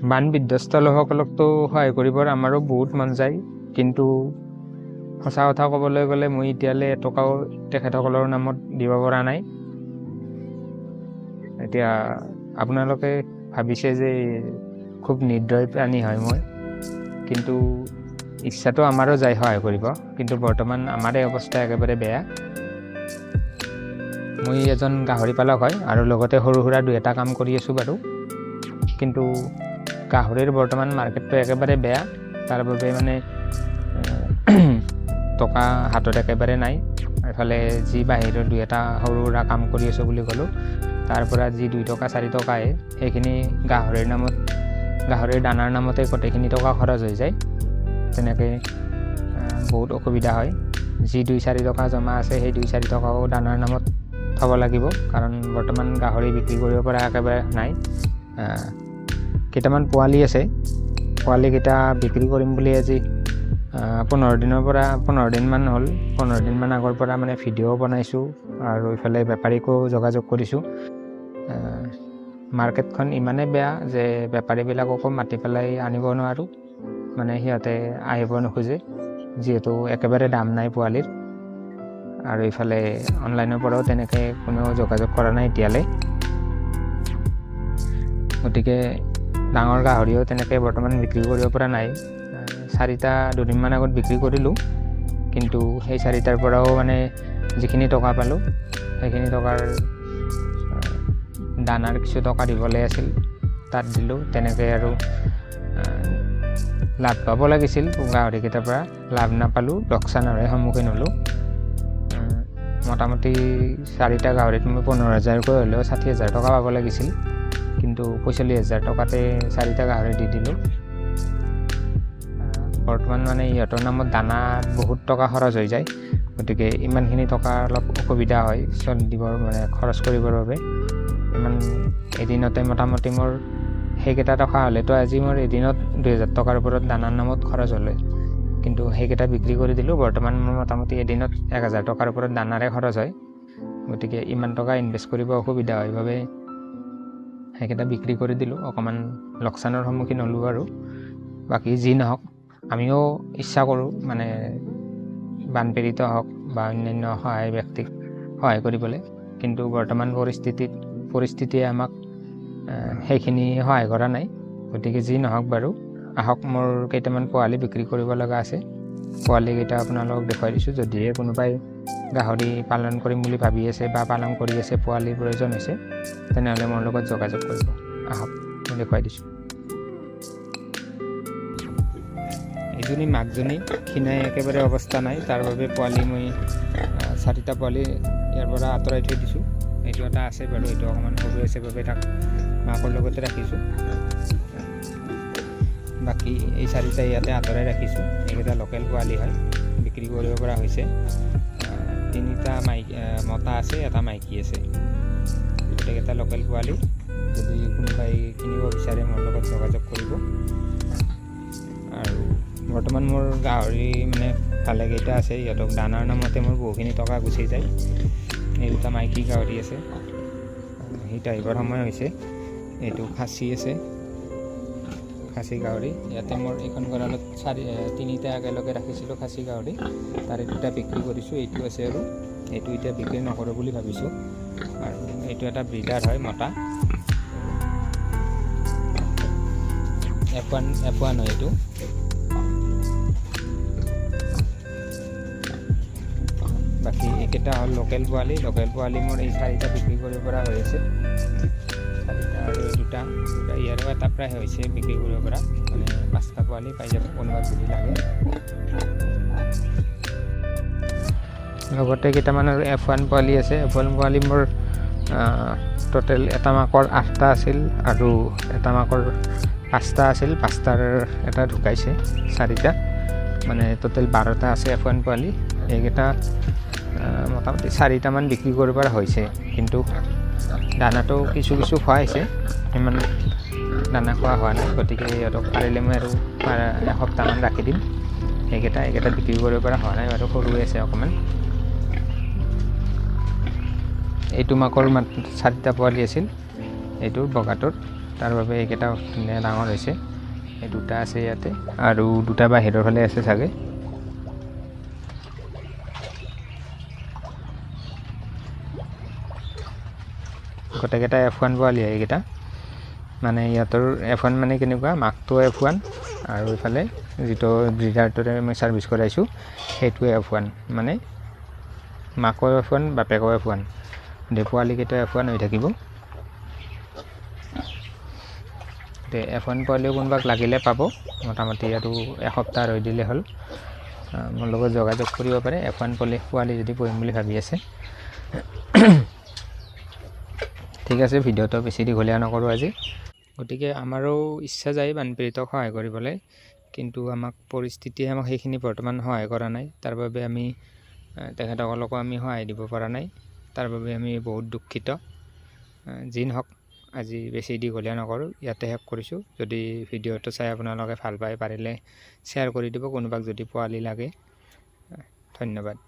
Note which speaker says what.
Speaker 1: বান বিধ্বস্ত লোকসকলকতো সহায় কৰিবৰ আমাৰো বহুত মন যায়, কিন্তু সঁচা কথা ক'বলৈ গ'লে মই এতিয়ালৈ এটকাও তেখেতসকলৰ নামত দিব পৰা নাই। এতিয়া আপোনালোকে ভাবিছে যে খুব নিৰ্দয় প্ৰাণী হয় মই, কিন্তু ইচ্ছাটো আমাৰো যায় সহায় কৰিব, কিন্তু বৰ্তমান আমাৰে অৱস্থা একেবাৰে বেয়া। মই এজন গাহৰি পালক হয় আৰু লগতে সৰু সুৰা দুই এটা কাম কৰি আছোঁ বাৰু, কিন্তু গাহৰিৰ বৰ্তমান মাৰ্কেটটো একেবাৰে বেয়া। তাৰ বাবে মানে টকা হাতত একেবাৰে নাই। এইফালে যি বাহিৰৰ দুই এটা সৰু সুৰা কাম কৰি আছোঁ বুলি ক'লোঁ, তাৰ পৰা যি 2 টকা 4 টকা আহে সেইখিনি গাহৰিৰ নামত, গাহৰিৰ দানাৰ নামতে গোটেইখিনি টকা খৰচ হৈ যায়। তেনেকৈ বহুত অসুবিধা হয়। যি 2-4 টকা জমা আছে সেই 2-4 টকাও দানাৰ নামত থ'ব লাগিব, কাৰণ বৰ্তমান গাহৰি বিক্ৰী কৰিব পৰা একেবাৰে নাই। কেইটামান পোৱালি আছে, পোৱালিকেইটা বিক্ৰী কৰিম বুলি আজি 15 দিনৰ পৰা 15 দিনমান হ'ল, 15 দিনমান আগৰ পৰা মানে ভিডিঅ' বনাইছোঁ আৰু ইফালে বেপাৰীকো যোগাযোগ কৰিছোঁ। মাৰ্কেটখন ইমানেই বেয়া যে বেপাৰীবিলাককো মাতি পেলাই আনিব নোৱাৰোঁ, মানে সিহঁতে আহিব নোখোজে, যিহেতু একেবাৰে দাম নাই পোৱালিৰ। আৰু ইফালে অনলাইনৰ পৰাও তেনেকৈ কোনেও যোগাযোগ কৰা নাই এতিয়ালৈ। গতিকে ডাঙৰ গাহৰিও তেনেকৈ বৰ্তমান বিক্ৰী কৰিব পৰা নাই। 4টা দুদিনমান আগত বিক্ৰী কৰিলোঁ, কিন্তু সেই 4টাৰ পৰাও মানে যিখিনি টকা পালোঁ সেইখিনি টকাৰ দানাৰ কিছু টকা দিবলৈ আছিল, তাত দিলোঁ। তেনেকৈ আৰু লাভ পাব লাগিছিল গাহৰিকেইটাৰ পৰা, লাভ নাপালোঁ, লোকচানৰে সন্মুখীন হ'লোঁ। মোটামুটি 4টা গাহৰিত মই 15 হাজাৰকৈ হ'লেও 60 হাজাৰ টকা পাব লাগিছিল, কিন্তু 45 হাজাৰ টকাতে 4টা গাহৰি দি দিলোঁ। বৰ্তমান মানে ইহঁতৰ নামত দানা বহুত টকা খৰচ হৈ যায়, গতিকে ইমানখিনি টকা অলপ অসুবিধা হয় চল দিবৰ, মানে খৰচ কৰিবৰ বাবে। ইমান এদিনতে মোটামুটি মোৰ সেইকেইটা টকা হ'লেতো আজি মোৰ এদিনত 2000 টকাৰ ওপৰত দানাৰ নামত খৰচ হ'লে, কিন্তু সেইকেইটা বিক্ৰী কৰি দিলোঁ। বৰ্তমান মোৰ মোটামুটি এদিনত 1000 টকাৰ ওপৰত দানাৰে খৰচ হয়, গতিকে ইমান টকা ইনভেষ্ট কৰিব অসুবিধা হয় বাবে সেইকেইটা বিক্ৰী কৰি দিলোঁ। অকণমান লোকচানৰ সন্মুখীন হ'লোঁ আৰু বাকী যি নহওক, আমিও ইচ্ছা কৰোঁ মানে বানপীড়িত হওক বা অন্যান্য সহায় ব্যক্তিক সহায় কৰিবলৈ, কিন্তু বৰ্তমান পৰিস্থিতিয়ে আমাক সেইখিনি সহায় কৰা নাই। গতিকে যি নহওক বাৰু, আহক, মোৰ কেইটামান পোৱালি বিক্ৰী কৰিব লগা আছে, পোৱালিকেইটা আপোনালোকক দেখুৱাই দিছোঁ। যদিহে কোনোবাই গাহৰি পালন কৰিম বুলি ভাবি আছে বা পালন কৰি আছে, পোৱালিৰ প্ৰয়োজন হৈছে, তেনেহ'লে মোৰ লগত যোগাযোগ কৰিব। আহক, মই দেখুৱাই দিছোঁ। এইজনী মাকজনী ক্ষীণাই একেবাৰে অৱস্থা নাই, তাৰ বাবে পোৱালি মই 4টা পোৱালি ইয়াৰ পৰা আঁতৰাই থৈ দিছোঁ। এইটো এটা আছে বাৰু, এইটো অকণমান সৰু আছে বাবে তাক মাকৰ লগতে ৰাখিছোঁ। বাকী এই 4টা ইয়াতে আঁতৰাই ৰাখিছোঁ। এইকেইটা লোকেল পোৱালি হয়, বিক্ৰী কৰিব পৰা হৈছে। 3টা মাইকী মতা আছে, এটা মাইকী আছে। গোটেইকেইটা লোকেল পোৱালি। যদি কোনোবাই কিনিব বিচাৰে মোৰ লগত যোগাযোগ কৰিব। আৰু বৰ্তমান মোৰ গাহৰি মানে ভালেকেইটা আছে, ইহঁতক দানাৰ নামতে মোৰ বহুখিনি টকা গুচি যায়। এই দুটা মাইকী গাহৰি আছে, সেইটো আহিবৰ সময় হৈছে। এইটো খাচী আছে, খাচী গাহৰি। ইয়াতে মোৰ এইখন গঁৰালত 3টা একেলগে ৰাখিছিলোঁ খাচী গাহৰি, তাৰে 2টা বিক্ৰী কৰিছোঁ। এইটো আছে আৰু এইটো এতিয়া বিক্ৰী নকৰোঁ বুলি ভাবিছোঁ। আৰু এইটো এটা ব্ৰিডাৰ হয়, মতা, F1 হয় এইটো। বাকী এইকেইটা হ'ল লোকেল পোৱালি। লোকেল পোৱালি মোৰ এই 4টা বিক্ৰী কৰিব পৰা হৈ আছে, 4টা আৰু এই দুটা ইয়াৰো এটা প্ৰায় হৈছে বিক্ৰী কৰিব পৰা, মানে 5টা পোৱালি পাই যাব কোনোবা যদি লাগে। লগতে কেইটামান আৰু F1 পোৱালি আছে। F1 পোৱালি মোৰ টোটেল এটা মাকৰ 8টা আছিল আৰু এটা মাকৰ 5টা আছিল, 5টাৰ এটা ঢুকাইছে, 4টা, মানে টোটেল 12টা আছে F1 পোৱালি। এইকেইটা মোটামুটি 4টামান বিক্ৰী কৰিব পৰা হৈছে, কিন্তু দানাটো কিছু কিছু খুৱাইছে, ইমান দানা খোৱা হোৱা নাই। গতিকে ইহঁতক পাৰিলে মই আৰু এসপ্তাহমান ৰাখি দিম। এইকেইটা বিক্ৰী কৰিব পৰা হোৱা নাই বাৰু, সৰু আছে অকণমান। এইটো মাকৰ 4টা পোৱালি আছিল, এইটোৰ বগাটোৰ। তাৰ বাবে এইকেইটা ধুনীয়া ডাঙৰ হৈছে। এই দুটা আছে ইয়াতে আৰু দুটা বাহিৰৰ ফালে আছে চাগে। গোটেইকেইটা F1 পোৱালি হয় এইকেইটা। মানে ইহঁতৰ F1 মানে কেনেকুৱা, মাকটো F1 আৰু ইফালে যিটো ব্ৰিডাৰটোৰে মই ছাৰ্ভিচ কৰাইছোঁ সেইটোৱে F1, মানে মাকো F1 বাপেকো F1, গতিকে পোৱালিকেইটা F1 হৈ থাকিব। গতিকে F1 পোৱালিও কোনোবাক লাগিলে পাব, মোটামুটি আৰু এসপ্তাহ ৰৈ দিলে হ'ল। মোৰ লগত যোগাযোগ কৰিব পাৰে F1 পোৱালি যদি পুহিম বুলি ভাবি আছে। ঠিক আছে, ভিডিঅ'টো বেছি দীঘলীয়া নকৰোঁ আজি। গতিকে আমাৰো ইচ্ছা যায় বানপীড়িতক সহায় কৰিবলৈ, কিন্তু আমাক পৰিস্থিতিয়ে আমাক সেইখিনি বৰ্তমান সহায় কৰা নাই। তাৰ বাবে আমি তেখেতসকলকো আমি সহায় দিব পৰা নাই, তাৰ বাবে আমি বহুত দুখিত। যি নহওক, আজি বেছি দীঘলীয়া নকৰোঁ, ইয়াতে শেষ কৰিছোঁ। যদি ভিডিঅ'টো চাই আপোনালোকে ভাল পায়, পাৰিলে শ্বেয়াৰ কৰি দিব কোনোবাক যদি পোৱালি লাগে। ধন্যবাদ।